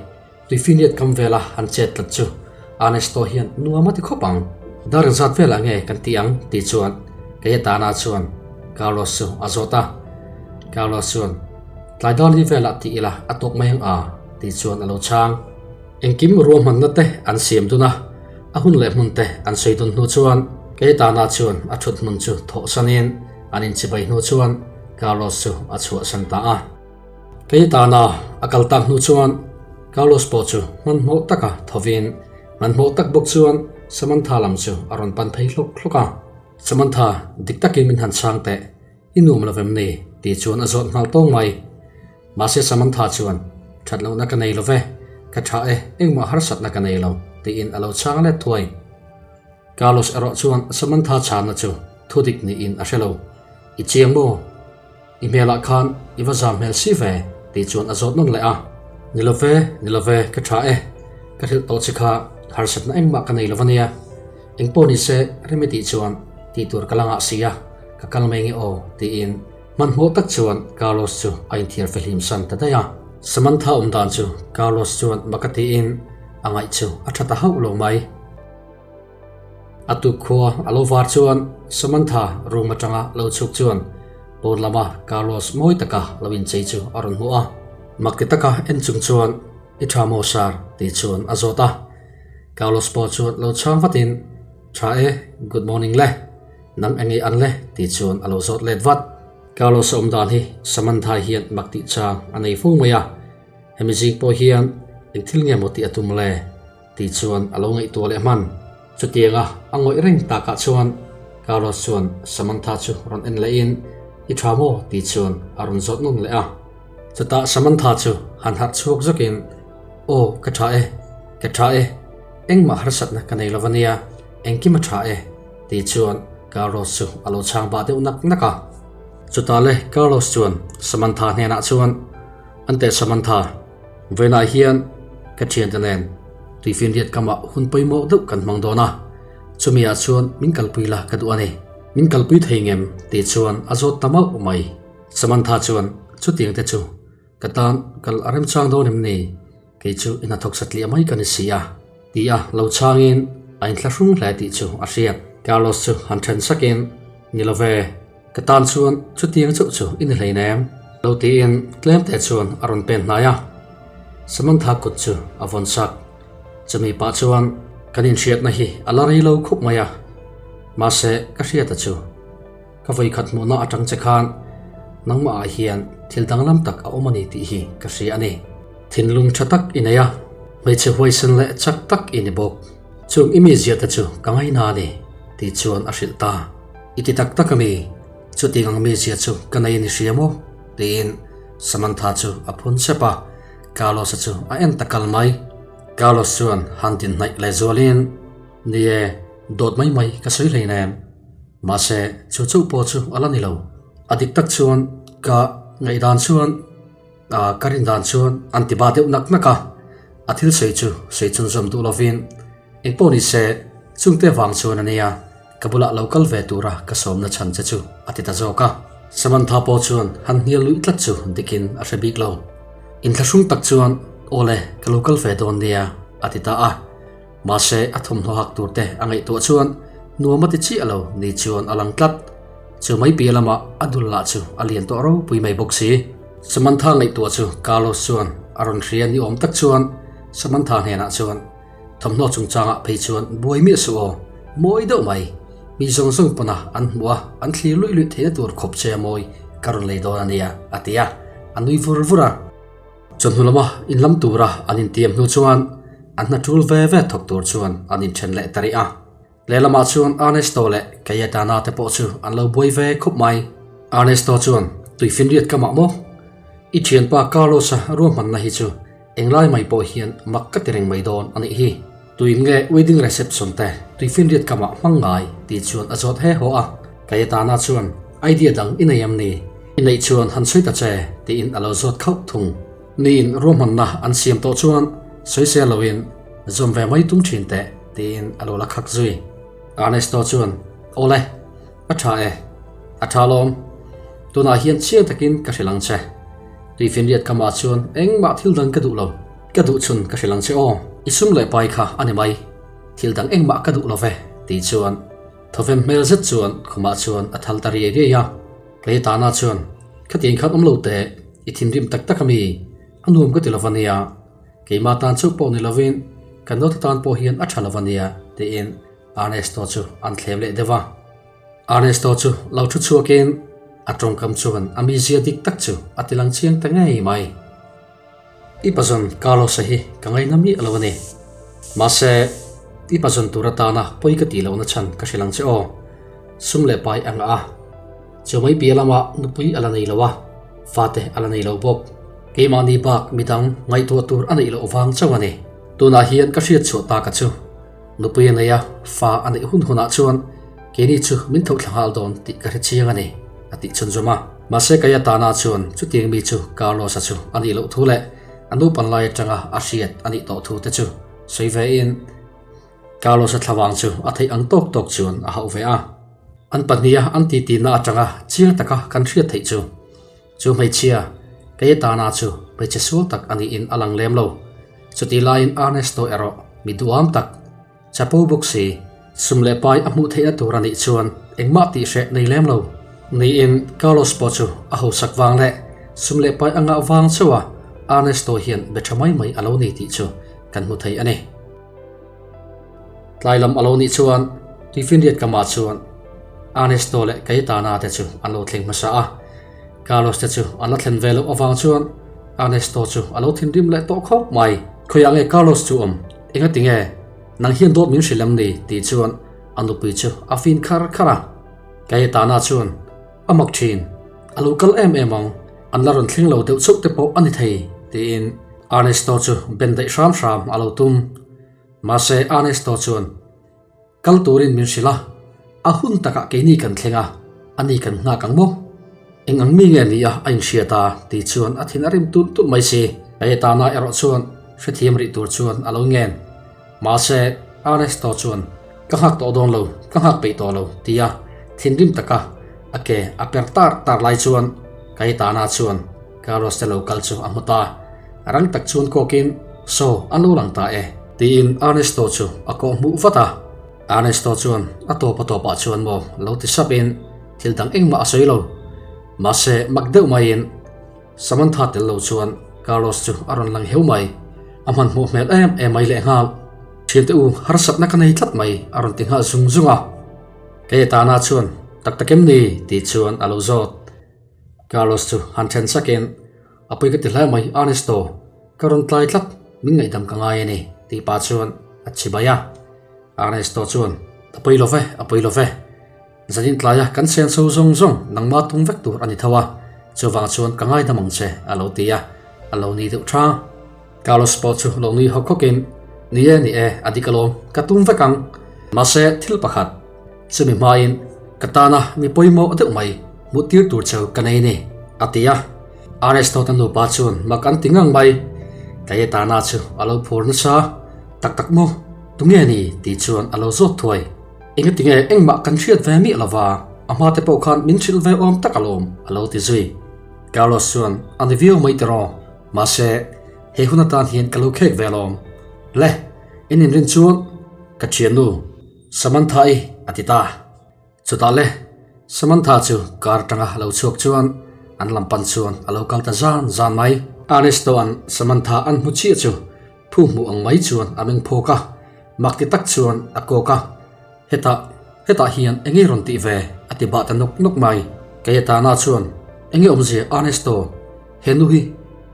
tuifiniat kam vela han chet tlat chu Ernesto hian nuam a ti khawp ang. Dar zat velah nge kan ti ang tih chuan Cayetana chuan Carlos chu a zawt a. Carlos chuan, Tlai dar li velah ti ila a tawk mai ang a tih chuan a lo chhang. Engkim ruahmanna te an siam dun a, a hun leh hmun te an sawi dun hnu chuan Cayetana chuan a thut hmun chu thawh sanin an inchibai hnu chuan Carlos chu a chhuahsan ta a. Cayetana a kal tak hnu chuan Carlos pawh chu hmanhmawh taka thovin hmanhmawh tak bawk chuan Samantha lam chu a rawn pan phei hlawk hlawk a. Samantha, dik takin min han chhang teh, i nuam lo vem ni? tih chuan a zawt nghal tawng mai. Mahse Samantha chuan, That lohna ka nei lo ve, ka tha e, engmah harsatna ka nei lo, tiin a lo chhang let thuai. Carlos erawh chuan Samantha chhanna chu thudik niin a hre lo. I chiang maw? I hmelah khan i va zam hmel si ve, tih chuan a zawt nawn leh a. Ni lo ve, ni lo ve, ka tha e, ka hrilh tawh che kha harsatna engmah ka nei lo va nia. Engpawh ni se, rem i tih chuan tih tur ka la ngah si a, ka kal mai nge aw, tiin hmanhmawh tak chuan Carlos chu a inthiar fihlim san ta daih a. Samantha awm dan chu Carlos chuan maka tiin a ngaih chu a tha ta hauh lo mai. A tuk khua a lo var chuan Samantha room atanga lo chhuk chuan pawn lama Carlos mawi taka lo inchei chu a rawn hmu a. Mak ti taka en chung chuan, I tha maw sir? tih chuan a zawt a. Carlos pawh chuan lo chhang vatin, Tha e, good morning le. Nang eng nge an le? tih chuan a lo zawt let vat. Carlos a awm dan hi Samantha hian mak tih chang a nei fo mai a. Hemi zing pawh hian eng thil nge maw tih a tum le? Tih chuan a lo ngaihtuah leh hman. Chutianga a ngawih reng takah chuan Carlos chuan Samantha chu rawn en lehin, I tha maw? tih chuan a rawn zawt nawn leh a. Chutah Samantha chu han harh chhuak zawkin, Aw, ka tha e, ka tha e, engmah harsatna ka nei lo va nia, engkim a tha e, tih chuan Carlos chu a lo chhang bah deuh nak nak a. Chutah le Carlos chuan Samantha hnenah chuan, Ante Samantha, Vawiinah hian ka thiante nen tuifinriat kamah hun pawimawh deuh kan hmang dawn a, chumi ah chuan min kalpui la ka duh a ni. Min kalpui thei ngem? tih chuan a zawt ta mauh mai. Samantha chuan, Chutiang te chu ka tan kal a remchang dawn em ni? Kei chu i hnathawk satliah mai ka ni si a, ti a lo chhangin a inthlahrung hle tih chu a hriat. Carlos chu han then sakin, Ni lo ve. Ka tan chuan chutiang chauh chu i ni hleinem lo tiin tlem te chuan a rawn pen hnai a. Samantha kut chu a vawn sak. Chumi pah chuan kan inhriatna hi a la rei lo khup mai a. Mahse ka hriata chu ka vawikhat hmuhna atang che khan nangmah ah hian thil danglam tak a awm a ni tih hi ka hria a ni. Thinlung tha tak i nei a, hmeichhe huaisen leh chak tak i ni bawk. Chung i mizia te chu ka ngaina a ni tih chuan a hrilh ta. I ti tak tak a mi? Chutiang ang mizia chu ka nei a ni hria maw? tiin Samantha chu a phun sep a, Carlos-a chu a en ta kal mai. Carlos chuan han tin hnaih leh zualin, Ni e, dawt mai mai ka sawi hleinem. Mahse, chu chauh pawh chu a la ni lo. A dik tak chuan ka ngaihdan chuan, ka rindan chuan an ti ba deuh nak nak a. A thil sawi chu sawi chhunzawm duh lovin, Engpawh ni se, chungte vang chuan a nia, ka bulah lo kal ve tura ka sawmna chhan che chu a ti ta zawk a. Samantha pawh chuan han hnial luih tlat chu dikin a hre bik lo. Inthlahrung tak chuan, Awle, ka lo kal ve dawn nia, a ti ta a. Mahse, a thawmhnaw hak tur te a ngaihtuah chuan nuam a ti chiah lo ni chuan a lang tlat. Chu mai piah lamah a dul lah chu a lian tawh ropui mai bawk si. Samantha ngaihtuah chu Carlos chuan a rawn hria ni awm tak chuan Samantha hnenah chuan, Thawmhnaw chungchangah phei chuan buai miah suh aw, mawi deuh mai. Mi zawng zawng pawna an hmuh a, an thlir luih luih theihna tur khawp che a mawi ka rawn lei dawn a nia, a ti a, a nui vur vur a. Chawhnu lama inlam tura an intiam hnu chuan an hna tul ve ve thawk tur chuan an inthen leh ta rih a. Lehlamah chuan Ernesto leh Cayetana te pawh chu an lo buai ve khawp mai. Ernesto chuan, Tuifinriat ka mah maw? I thianpa Carlos-a ruahmanna hi chu englai mai pawh hian mak ka ti reng mai dawn a nih hi. Tuin nge wedding reception te tuifinriat ka mah hmang ngai? tih chuan a zawt he haw a. Cayetana chuan, Idea dang i nei em ni? I neih chuan han sawi ta che, tiin a lo zawt khauh thung. Niin ruahmanna an siam tawh chuan sawisel loin zawm ve mai tum thin teh, tiin a lo la khak zui. Ernesto chuan, Awle, a tha e, a tha lawm. Tunah hian chiang takin ka hrilh ang che. Tuifinriat ka mah chuan engmah thil dang ka duh lo. Ka duh chhun ka hrilh ang che aw. I sum leh pai kha a ni mai. Thil dang engmah ka duh lo ve, ti chuan thawven hmel zet chuan khumah chuan a thal ta riai riai a. Claytana chuan, Khatiang khan awm lo teh, i thinrim tak tak a mi? A nuam ka ti lo va nia. Keimah tan chauh pawh ni lovin kan naute tan pawh hian a tha lo va nia, tiin Ernesto chu an thlem leh deuh a. Ernesto chu lo thu chhuakin a tawngkam chuan a mizia dik tak chu a ti lang chiang ta ngei mai. I pazawn Carlos-a hi ka ngaina miah lo a ni. Mahse, i pazawn tur atana pawi ka tih lohna chhan ka hrilh ang che aw. Sum leh pai a ngah a. Chu mai piah lamah nupui a la nei lo a, fate a la nei lo bawk. Keimahni bak midang ngaihtuah tur a neih loh vang chauh a ni. Tunah hian ka hriat chhuah taka chu nupui a nei a, fa a neih hun hunah chuan keini chu min tho thla nghal dawn tih ka hre chiang a ni, a tih chhunzawm a. Mahse Cayetana chuan chutiang mi chu Carlos-a chu a nih loh thu leh a nupan lai atanga a hriat a nih tawh thu te chu sawi ve in Carlos-a thlavang chu a theih ang tawk tawk chuan a hauh ve a. An pahniha an titi na atanga chiang taka kan hriat theih chu chu hmeichhia Cayetana chu hmeichhe sual tak a niin a lang lem lo. Chutih laiin Ernesto erawh mi duham tak Chapo bawk si, sum leh pai a hmuh theihna tur a nih chuan engmah tih hreh nei lem lo. Niin Carlos pawh chu a hausak vang leh sum leh pai a ngah vang chauh a Ernesto hian be tha mai mai a lo ni tih chu kan hmu thei a ni. Tlai lam a lo nih chuan Tuifinriat kamah chuan Ernesto leh Cayetana te chu an lo thleng hmasa a. Carlos te chu an la thlen ve loh avang chuan Ernesto chu a lo thinrim leh tawh khawp mai. Khawiah nge Carlos chu awm? Engati nge? Nang hian dawt min hrilh em ni? tih chuan a nupui chu a fin khar khar a. Cayetana chuan a mak thin, A lo kal em em ang, an la rawn thleng lo deuh chauh te pawh a ni thei, tiin Ernesto chu ben daih hram hram a lo tum. Mahse Ernesto chuan. Kal turin min hrilh a, a hun takah keini kan thleng a, ani kan nghak ang maw? Eng ang mi nge ni a a inhriat a? tih chuan a thin a rim tulh tulh mai si. Cayetana erawh chuan hrethiam rih tur chuan a lo ngen. Mahse, Ernesto chuan, Ka nghak tawh dawn lo, ka nghak peih tawh lo, ti a thinrim taka a ke a per tar tar lai chuan Cayetana chuan Carlos te lo kal chu a hmu ta. Rang tak chuan kawkin, Saw, an lo lang ta e. Tiin Ernesto chu a kawh hmuh vat a. Ernesto chuan a tawp a tawpah chuan maw lo ti sapin thil dang engmah a sawi lo. Mahse, mak deuh maiin Samantha tel lo chuan Carlos chu a rawn lang heu mai. A hmanhmawh hmel em em mai lehnghal. Thiante u, harsatna ka nei tlat mai a rawn ti nghal zung zung a. Cayetana chuan, Tak tak em ni? tih chuan a lo zawt. Carlos chu han then sakin, A pui ka ti hle mai Ernesto, ka rawn tlai tlat, min ngaihdam ka ngai a ni, tih pah chuan a chhi bai a. Ernesto chuan, A pui lo ve, a pui lo ve. Zanin tlaia kan chen chho zawng zawng nangma tum vek tur a ni tho a, chuvang chuan ka ngaidam ang che, a lo ti a, a lo ni deuh tha. Carlos pawh chu lo nui hawk hawkin. Ni e, ni e, a dik alawm, ka tum vek ang. Mahse, thil pakhat, chumi hmain ka tana mi pawimawh deuh mai hmuh tir tur cheu ka nei ni, a ti a. Arnesto te nupa chuan mak an ti ngang mai. Cayetana chu a lo phur nasa, Tak tak maw? Tunge ni? tih chuan a lo zawt thuai. Engatinge engmah kan hriat ve miah lova, a hmate pawh khan min hrilh ve awm tak alawm, a lo ti zui. Carlos chuan, A ni viau mai tiraw? Mahse, he hun atan hian ka lo khek ve alawm. Le, in inrin chuan ka thiannu Samantha-i a ti ta. Chutah le, Samantha chu car atanga lo chhuak chuan an lam pan chuan a lo kal ta zan zan mai. Ernesto-a'n Samantha an hmu chiah chu phu hmuh ang mai chuan a meng phawk a, mak ti tak chuan a kawk a, Hetah, hetah hian eng nge rawn tih ve? a ti bah ta nawk nawk mai. Cayetana chuan, Eng nge awmzia Ernesto? He nu hi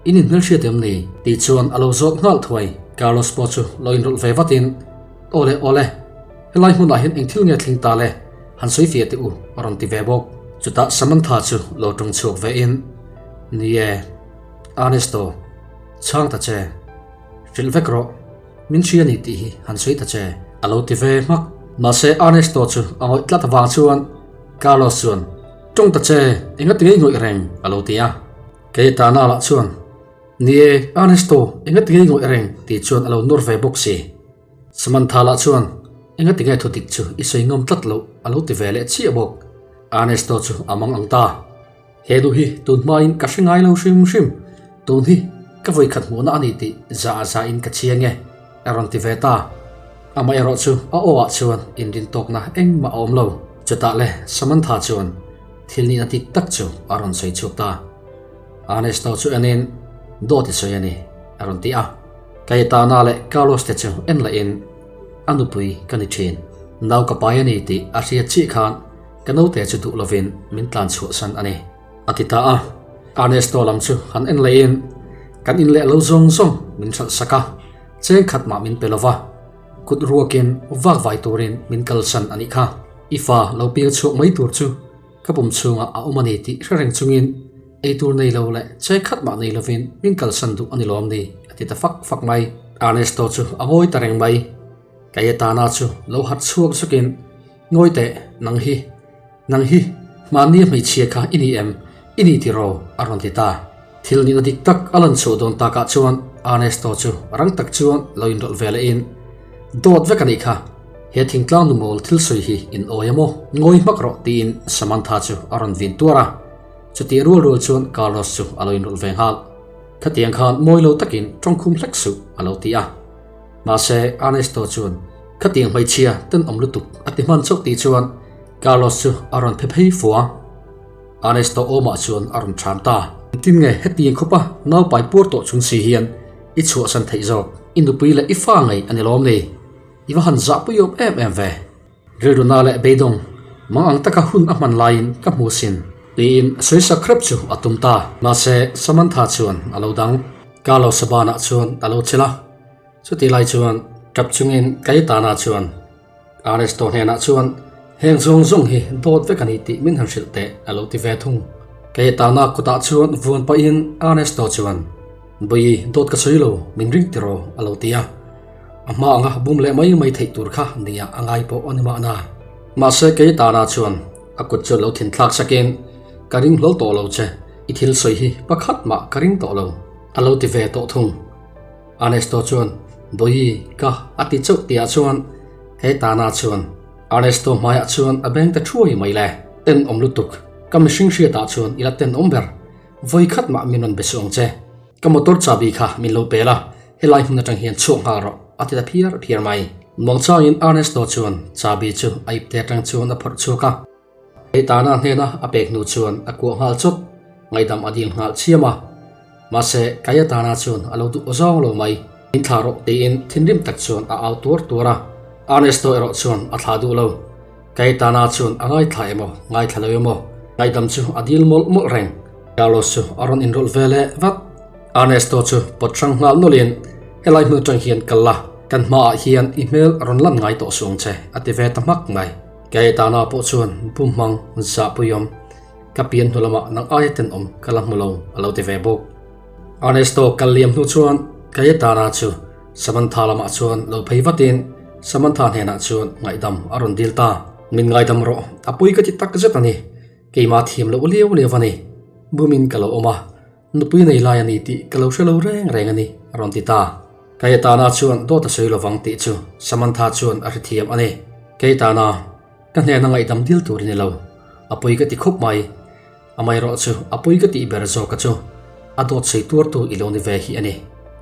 in inhmelhriat em ni? Tih chuan a lo zawt nghal thuai. Carlos pawh chu lo inrawlh ve vatin, Awle, awle, helai hmunah hian eng thil nge thleng ta le? Han sawi fiah teh u, a rawn ti ve bawk. Chutah Samantha chu lo tawng chhuak vein, Ni e, Ernesto, chhang ta che. Hrilh vek rawh, min hria ni tih hi han sawi ta che, a lo ti ve hmak. Mahse Ernesto chu a ngawih tlat avang chuan Carlos chuan, Tawng ta che, enga ti ngei ngawih reng? a lo ti a. Cayetana lah chuan, Ni e, Ernesto, enga ti ngei ngawih reng? tih chuan a lo nawr ve bawk si. Samantha lah chuan, Enga ti nge thu dik chu i sawi ngawm tlat loh? a lo ti ve leh chiah bawk. Ernesto chu a mang ang ta. He nu hi tun hmain ka hre ngai lo hrim hrim, tun hi ka vawikhat hmuhna a ni tih za a za in ka chiang e, a rawn ti ve ta. Amaherawh chu a aw ah chuan inrin tawkna engmah a awm lo. Chutah le Samantha chuan thil nihna dik tak chu a rawn sawi chhuak ta. Ernesto chu enin dawt i sawi a ni, a rawn ti a. Cayetana leh Carlos te chu en lahin a nupui ka ni thin. Nau ka pai a ni tih a hriat chiah khan Ka naute chu duh lovin min tlan chhuahsan a ni, a ti ta a. Ernesto lam chu han en laiin kan in leh lo zawng zawng min hralh sak a, cheng khat mah min pe lova, kut ruakin vak vai turin min kalsan a nih kha. I fa lo piang chhuak mai tur chu ka pum chhungah a awm a ni tih hre reng chungin ei tur nei lo leh cheng khat mah nei lovin min kalsan duh a ni lawm ni, a ti ta fak fak mai. Ernesto chu a ngawi ta reng mai. Cayetana chu lo harh chhuak zukin Ngawi teh, nang hi, nang hi, mahnia hmeichhia kha i ni em? I ni tiraw? a rawn ti ta. Thil nihna dik tak a lan chhuah dawn takah chuan Ernesto chu rang tak chuan lo inrawlh ve lehin, Dawt vek a nih kha, he thingtlang nu mawl thil sawi hi in awi a maw? Ngawi hmak rawh tiin Samantha chu a rawn vin tuar a. Chutih rual rual chuan Carlos chu a lo inrawlh ve nghal. Khatiang khan mawi lo takin tawngkhum hlek suh a lo ti a. Mahse, Ernesto chuan, Khatiang hmeichhia tenawm lutuk a ti hman chauh tih chuan Carlos chu a rawn phe phei fu a. Ernesto awmah chuan a rawn ṭham ta. Engtin nge hetiang khawpa naupai puar tawh chung si hian i chhuahsan theih zawk? I nupui leh i fa ngei a ni lawm ni? I va han zahpui awm em em ve. Rilruna leh beidawng mang ang taka hun a hman laiin ka hmu sin. Tiin sawi sak hrep chu a tum ta. Mahse, Samantha chuan a lo dang. Carlos-a banah chuan a lo chelh a. Chutih lai chuan tap chungin Cayetana chuan Ernesto hnenah chuan heng zawng zawng hi dawt vek a ni tih min han hrilh teh a lo ti ve thung. Cayetana kutah chuan vuan pahin Ernesto chuan, Bawi, dawt ka sawi lo, min ring tiraw a lo ti a. A hma anga bum leh mai mai theih tur kha nia a ngai pawh a ni mahna. Mahse Cayetana chuan a kut chu lo thinthlak sakin, Ka ring hlawl tawh lo che, i thil sawi hi pakhat mah ka ring tawh lo a lo ti ve tawh thung. Ernesto chuan, Bawi, ka a ti chauh tihah chuan Cayetana chuan Ernesto hmaiah chuan a beng ta thuai mai le. Tenawm lutuk, ka mihring hriatah chuan i la tenawm ber. Vawi khat mah min rawn be suh ang che. Ka motor chabi kha min lo pel a, helai hmun atang hian chhuak nghal rawh, a ti ta phiar phiar mai. Muangchangin Ernesto chuan chabi chu a ipte atang chuan a phawrh chhuak a. Cayetana hnena a pek hnu chuan a kuah nghal chawt, ngaihdam a dil nghal chiam a. Mahse, Cayetana chuan a lo duh zawng lo mai. Min thlah rawh tiin thinrim tak chuan a au tuar tuar a. Ernesto erawh chuan a thlah duh lo. Cayetana chuan a ngaithla emaw, ngaithla lo emaw, ngaihdam chu a dil mawlh mawlh reng. Carlos chu a rawn inrawlh ve leh vat. Ernesto chu pawt hrang nghal nawlhin, Helai hmun atang hian kal la, kan hmaah hian i hmel a rawn lan ngai tawh suh ang che, a ti ve ta hmak mai. Cayetana pawh chuan bum hmang zahpuiawm, Ka pian hnu lamah nang aia tenawm ka la hmu lo, a lo ti ve bawk. Ernesto kal liam hnu chuan Cayetana chu. Samantha lamah chuan lo phei vatin Samantha hnenah chuan ngaihdam a rawn dil ta. Min ngaidam rawh, a pui ka ti tak zet a ni. Keimah thiam loh liau liau a ni. Bumin ka lo awm a, nupui nei lai a ni tih ka lo hre lo reng reng a ni, a rawn ti ta. Kayetana chuan dawt a sawi lovang tih chu Samantha chuan a hrethiam a ni. Kayetana, ka hnena ngaihdam dil tur i ni lo. A pui ka ti khawp mai. Amaherawhchu a pui ka tih ber zawka chu a dawt sawi tuartu i lo ni ve hi a ni.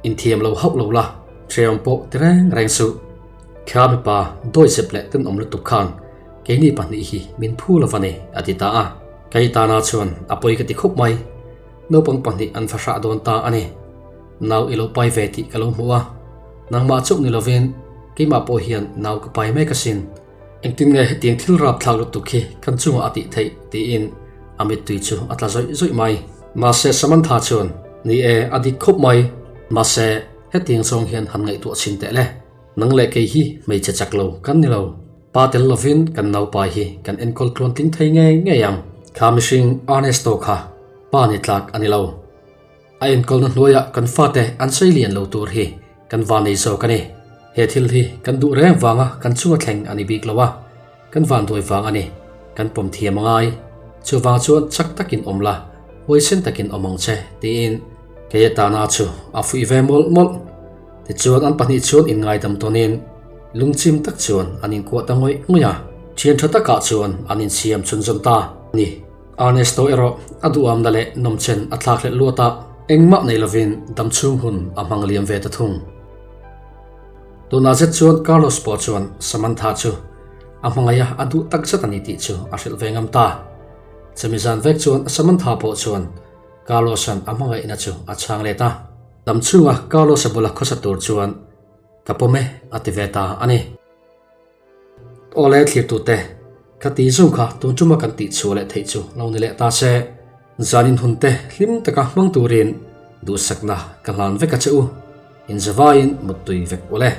Inthiam lo hauh lo la, hreawm pawh ti reng reng suh. Kha mipa dawi zep leh tenawm lutuk khan keini pahnih hi min phu lo va ni, a ti ta a. Kaitana chuan a pawi ka ti khawp mai. Naupang pahnih an fa hrah dawn ta a ni. Nau i lo pai ve tih ka lo hmu a, nangmah chauh ni lovin keimah pawh hian nau ka pai mek asin. Engtin nge hetiang thil rapthlak lutuk hi kan chungah a tih theih? tiin a mittui chu a tla zawih zawih mai. Mahse Samantha chuan, Ni e, a dik khawp mai. Mahse hetiang zawng hian han ngaihtuah chhin teh le. Nang leh kei hi hmeichhe chak lo kan ni lo. Pa tel lovin kan naupai hi kan enkawl tluan tling thei ngei ngei ang. Kha mihring Ernesto kha pa ni tlak a ni lo. A enkawlna hnuaiah kan fate an sei lian lo tur hi kan van nei zawk a ni. He thil hi kan duh reng vanga kan chunga thleng a ni bik lo a, kan van duai vang a ni. Kan pawm thiam a ngai. Chuvang chuan chak takin awm la, huaisen takin awm ang che, tiin Kayetana chu a fuih ve mawlh mawlh. Tichuan an pahnih chuan inngaidam tawnin lungchim tak chuan an inkuah ta ngawih ngawih a. Thian tha takah chuan an insiam chhunzawm ta a ni. Ernesto erawh a duhamna leh nawmchen a thlak hlelh luat a, engmah nei lovin damchhung hun a hmang liam ve ta thung. Tunah zet chuan Carlos pawh chuan Samantha chu a hmangaih a, a duh tak zet a ni tih chu a hrilh ve ngam ta. Chumi zan vek chuan Samantha pawh chuan Carlos-a'n a hmangaihna chu a chhang let a. Damchhunga Carlos-a bula khawsa tur chuan ka pawm e a ti ve ta a ni. Awle thlirtute, ka ti zung kha tun tuma kan tih chhuah leh theih chu lo ni leh ta se, zanin hunte hlim taka hmang turin duhsakna ka hlan vek a che u, inzavaiin muttui vek ule.